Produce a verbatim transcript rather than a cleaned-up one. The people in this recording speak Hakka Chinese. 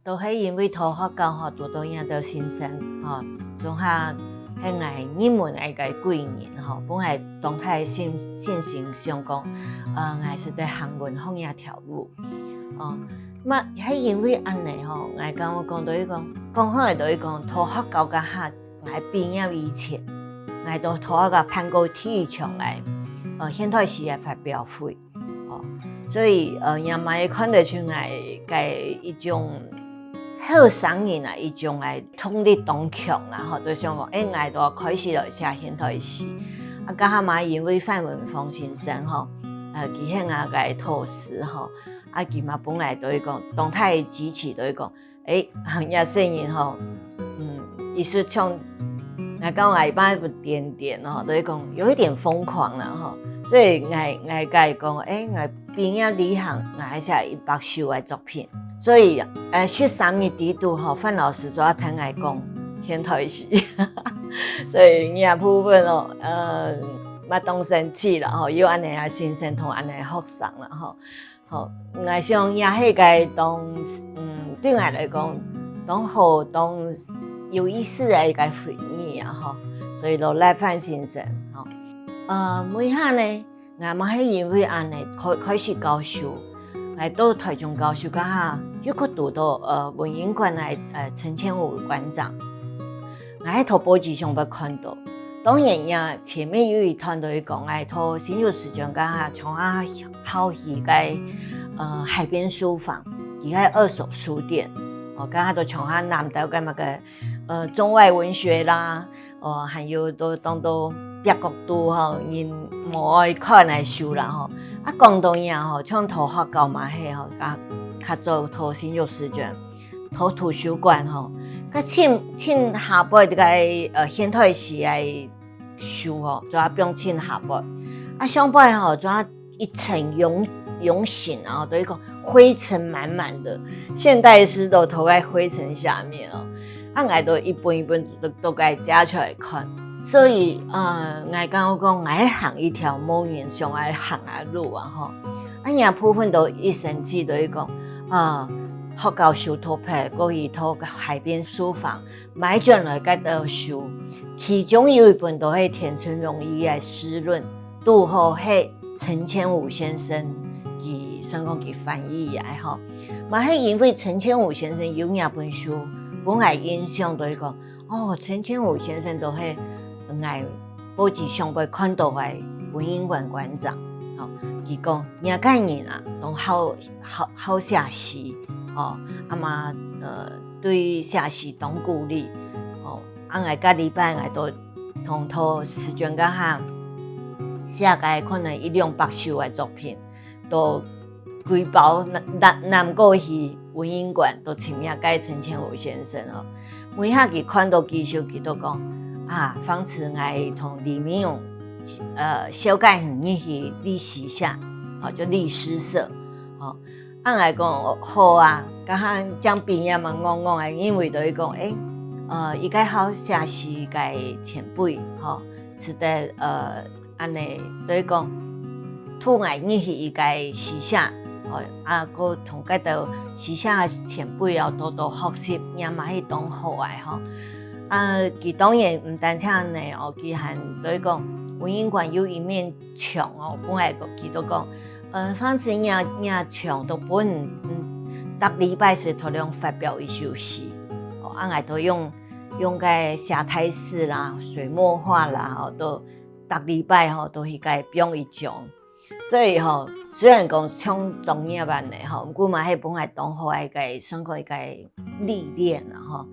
都係因為讀學校吼，堵著這兜先生吼，總下係𠊎入門𠊎个貴人吼，分𠊎當大个信信心，想講，呃，𠊎使得行文學這條路。哦，嘛係因為恁呢吼，𠊎感覺講到一講，講好个到一講，讀學校該下，𠊎畢業以前，𠊎都讀學校辦過第一場个，呃，現代詩个發表會。 哦，所以呃，也嘛會看得出𠊎个一種後生人啊，一種个動力當強啦吼，就想講，誒，𠊎都開始來寫現代詩。啊，該下嘛因為范文峰先生吼，呃，佢係𠊎个導師吼，啊，佢嘛本來都會講，當大个支持都會講， 誒，這細人吼，嗯，藝術像，𠊎講𠊎一般不點點吼，都會講有一點瘋狂啦吼。所以𠊎𠊎个講，誒，𠊎畢業旅行，𠊎還寫一百首个作品。所以，呃，十三日底肚吼，范老師就愛聽𠊎講現代詩。所以這部分哦，呃，嘛當生趣啦吼，有恁呢个先生同恁呢个學生啦吼。 吼，𠊎想也係个當，嗯，對𠊎來講，當好、當有意思个一个回憶啊吼。所以勞力范先生吼，呃，尾下呢，𠊎嘛係因為恁呢開開始教書，來到台中教書該下，又去堵著呃文英館个呃陳千武館長。 𠊎係讀報紙上背看著。當然呀，前面有一段都係講，𠊎讀新竹師專該下，像下好奇个，呃，海邊書房，佢个二手書店，哦，該下都像下南投个麼个，呃，中外文學啦，哦，還有都當多別國度吼，人無愛看个書啦吼。啊，講到這吼，像讀學校嘛係吼，較較早讀新竹師專， 讀圖書館吼，該盡盡下背个呃現代詩个書吼，就愛放盡下背。啊，上背吼，就愛一層臃臃腫啊，就一个灰塵滿滿的，現代詩都投在灰塵下面哦。啊，𠊎都一本一本都都該夾出來看。所以呃，𠊎感覺講，𠊎行一條無人想愛行个路啊吼。啊，這部分都一生氣都係講，啊， 學校書讀忒，過去讀海邊書房買轉來該兜書，其中有一本都係田村隆一个詩論，堵好係陳千武先生佢算講佢翻譯个吼。嘛係因為陳千武先生有這本書，分𠊎印象都係講，哦，陳千武先生都係𠊎報紙上背看著个文英館館長，吼，佢講，這个人啊，當好 好好寫詩，吼，啊嘛呃對寫詩當鼓勵，吼，啊𠊎該禮拜𠊎都同讀書專該下寫个可能一兩百首个作品，都歸包揇揇過去文英館，都尋這个陳千武先生哦。尾下佢看著幾首，佢都講啊，方慈，𠊎同李明勇呃紹介你去律詩社，吼，就律詩社，吼。 啊𠊎講好啊，該下正畢業嘛戇戇个，因為就係講，誒，呃，一个好寫詩个前輩，吼，使得呃恁呢，就係講，渡𠊎入去一个詩社，吼，啊，過同該兜詩社个前輩哦，多多學習，也嘛係當好个吼。啊，佢當然毋單淨恁呢哦，佢還就係講，文英館有一面牆哦，本來佢都講， 呃，反正若若牆都分，嗯，逐禮拜係大量發表一首詩，哦，啊，𠊎都用用个寫大字啦、水墨畫啦，吼，都逐禮拜吼都去該放一張。所以吼，雖然講像作業恁呢吼，毋過嘛係分𠊎當好个一个算講一个歷練啦吼。